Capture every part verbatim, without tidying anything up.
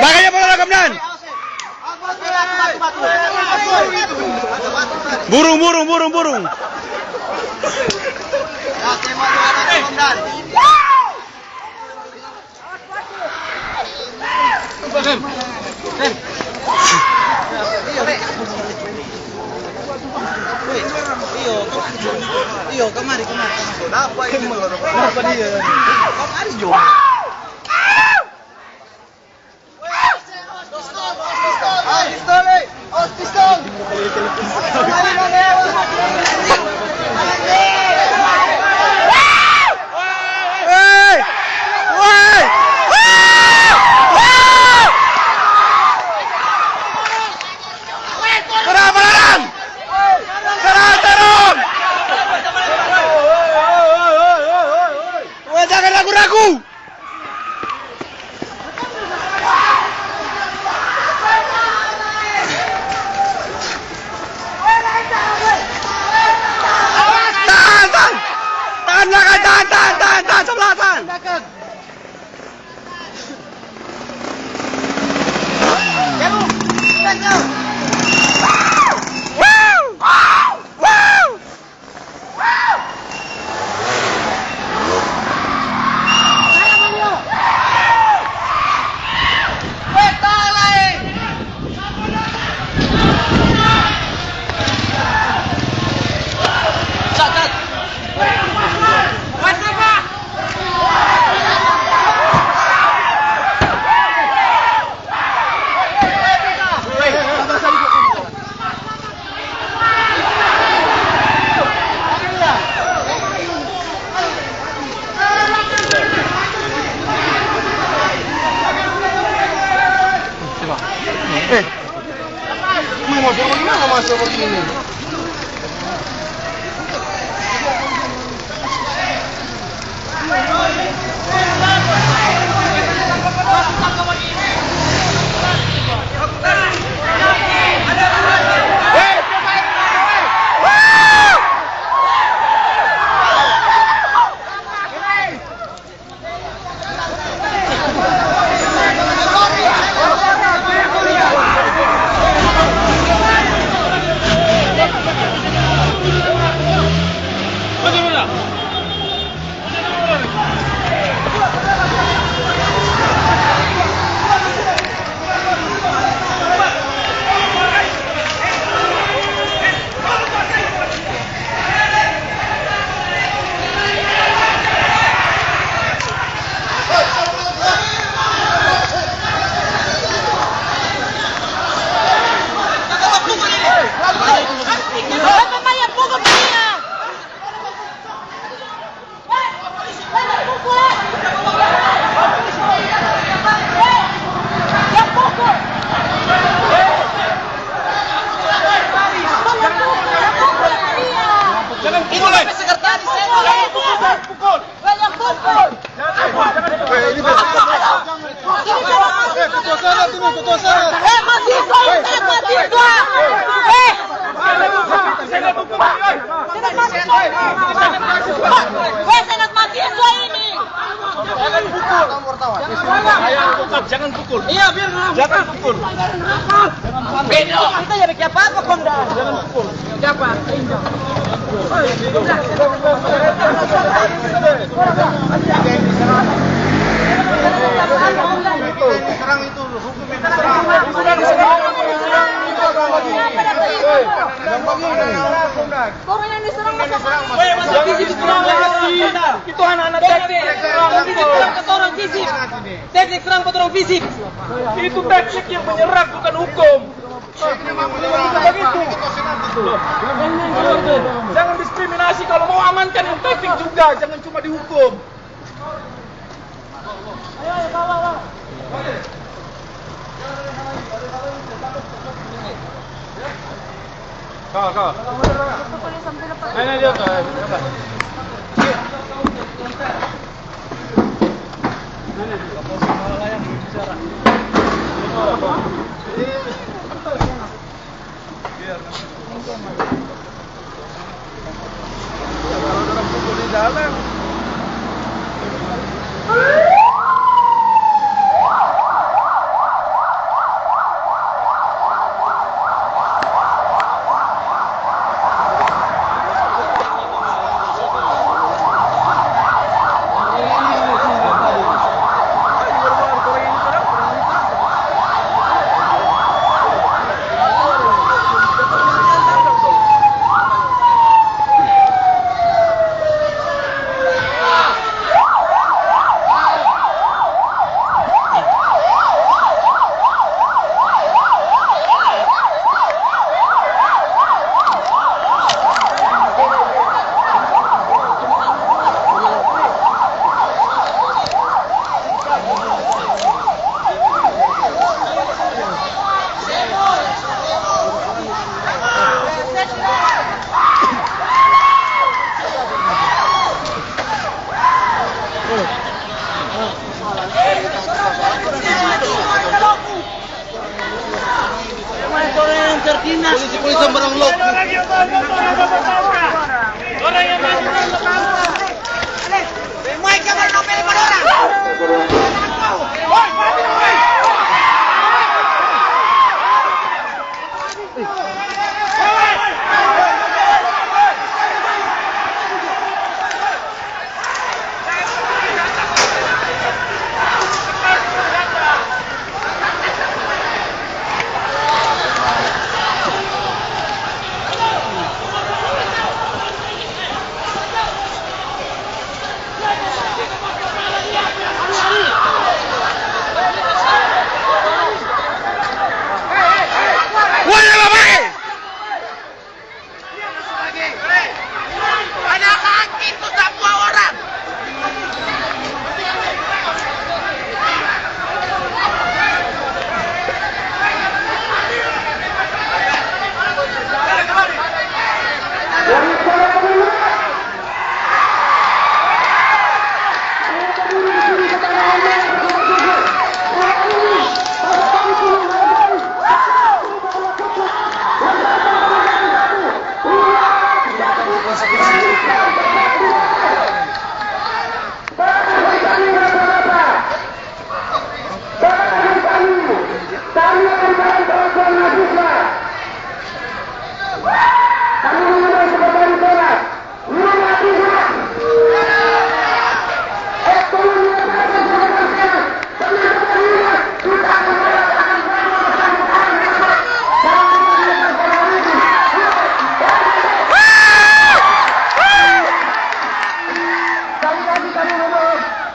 Makanya bola, Komandan. Burung, burung, burung, burung. Iyo, kamari, kamari. Kenapa ini? Kenapa dia? Kamari jo. Hei! Woi! Serang, serang! Serang, serang! Woi, jangan ragu-ragu! Tahan, tahan! Tahan, belakang, tahan, tahan, tahan, tahan, sebelah, tahan! Eh, mau masuk begini, mau masuk begini. Jangan pukul, eh. Jangan pukul. Eh, ini betul. Eh, ketua sana sini, ketua sana. Eh, mahasiswa, Ustaz, mahasiswa. Eh. Senat mahasiswa. Weh, senat mahasiswa ini. Jangan pukul. Jangan pukul. Iya, biar nangkap. Jangan pukul. Beda. Kita jadi kayak apa, Komandan? Jangan pukul. Siapa? Serang itu, hukum itu, serang. Yang begini. Orang yang diserang masa. Weh, masa fisik diserang lagi? Itu anak-anak teknik. Orang fisik serang ke orang fisik. Teknik serang ke orang fisik. Itu teknik yang menyerang, bukan hukum. Begitu. Jangan diskriminasi, kalau mau amankan yang teknik juga, jangan cuma dihukum. Kau, kau. Ini dia tuh, eh, apa? Polisi, polisi, sambarang lo.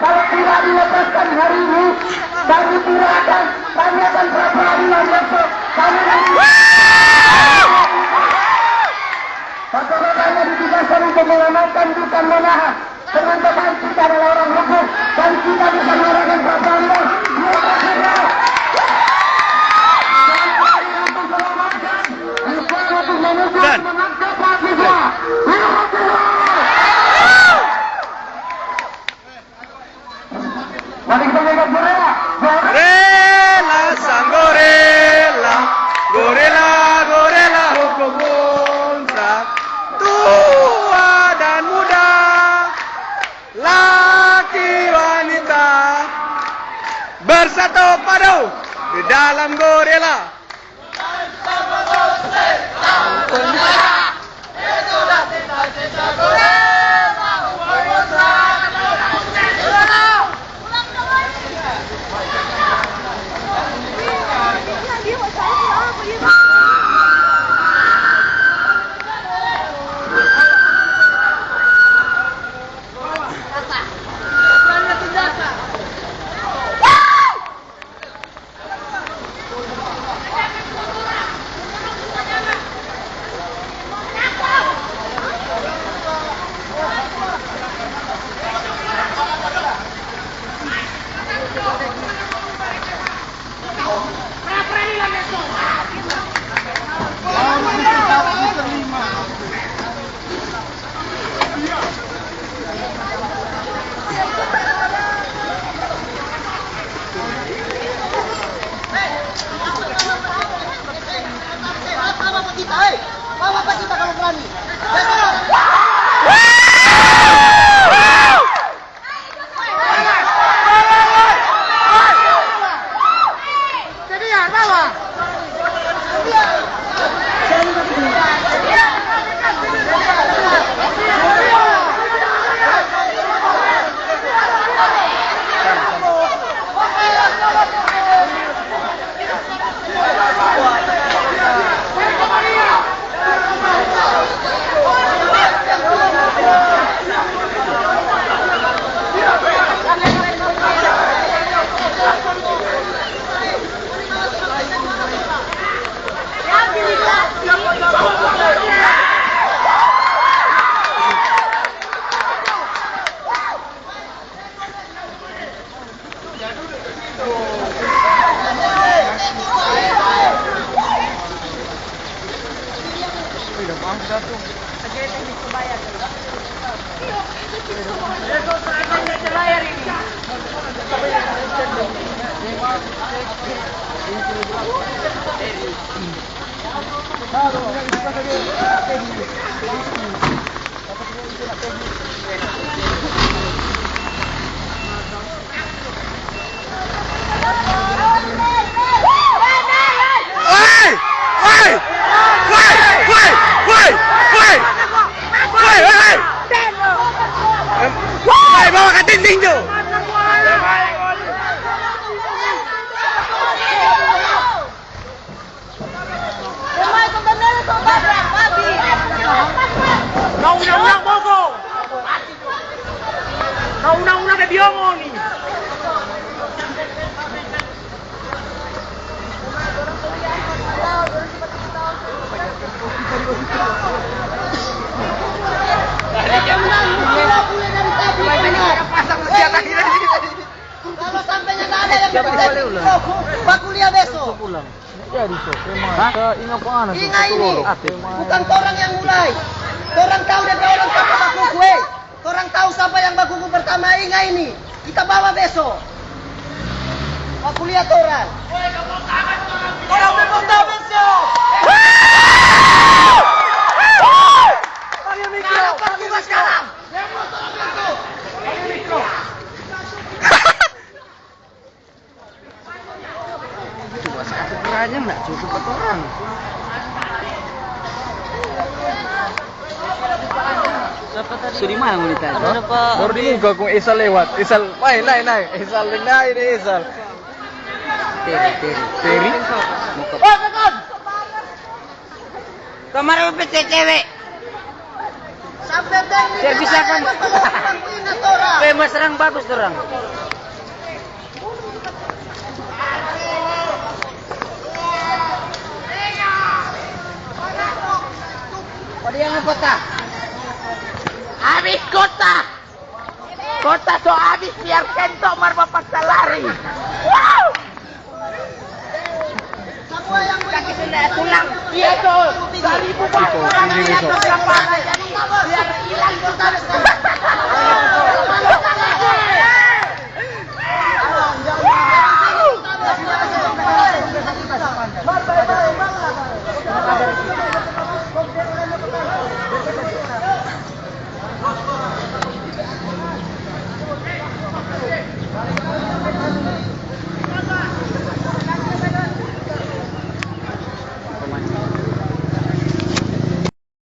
Kalau tidak dilepaskan hari ini, kami tidak akan, kami akan pra peradilan besok. Kami nanti Bapak-bapak hanya ditugaskan untuk mengamankan, bukan menahan. Teman-teman, kita adalah orang hukum dan kita bisa mengadakan pra peradilan. Dan Mari kita nyanyi gorela. Gorela sang gorela, gorela, gorela hukum unta. Tua dan muda, laki wanita, bersatu padu di dalam gorela. Hei! Hei! Hei! Hei! Hei! Hei! Hei! Hei! Hei! Bawa ka dinding tu. Kau unang-unang boko. Kau unang-unang de biongo ni. Kalau sampe nyanda ada yang baku lia beso. Jadi so, memang. Hah? Inga ini. Bukan torang yang mulai. Torang tahu dari orang sapa bakuku, eh. Torang tahu sapa yang bakuku pertama, inga ini. Kita bawa beso. Baku lia torang. Torang baku lia beso. Ambil mikro, ambil mikro. Ambil mikro. Cuma satu aja nggak cukup buat orang. So, di mana mau ditanya? Baru di muka kong Esal lewat. Esal, main, naik, naik. Esal, naik deh, Esal. Teri, Teri. Teri? Mau ke Kamar apa cewek? Sampe Teri bisa kan? Pe, mas serang bagus dorang. Oh, dia mau kota. Habis kota. Kota so habis, biar kento mar bapaksa lari. Wow! Kaki senda tulang. Iya, so. Saribu orang, iya, so.